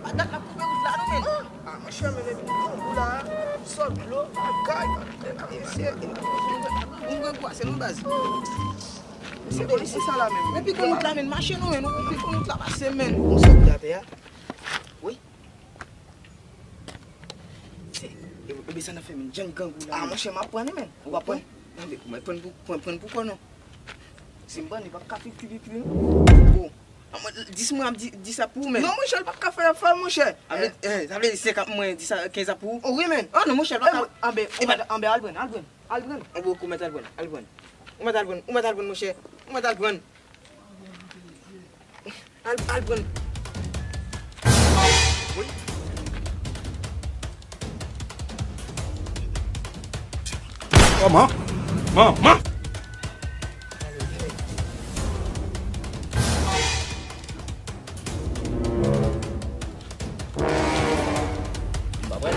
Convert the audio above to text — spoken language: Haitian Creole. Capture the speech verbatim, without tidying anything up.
Patat n ap koupe wout la, non, men. Ah, monchè, men epi grangou la, sòt dlo, bagay, mesye, nou gen gwa, se nou baz. Se polisye sa la menm. Men pi konn wout la, men mache non, men nou pi konn wout la pase, men. Ou sòt atè a? Wi. Se, e, e, sa n ap fè, men, djanm grangou la. Ah, monchè, m ap pran li, men. Ou ap pran? Nan, men, mwen pran pou, pran, pran pou kò, non. Si m ban li, p ap ka fè kri, kri, kri, non. Oh. Ah, mwen, dis mwen ap di, di sa pou ou, men. Non, monchè, l p ap ka fè, fè, monchè. Sa vle, eh, sa vle di senkant mwen, dis a, kenz a pou ou? Oh, wi, men. Ah, non, monchè, l p ap ka. Anben, anben, al pran, al pran. Al pran. Anben, ou mèt al pran, al pran. Ou mèt al pran, ou mèt al pran, monchè. Ou mèt al pran. Al, al pran. Wi. Kòman? Manman! M pa pran.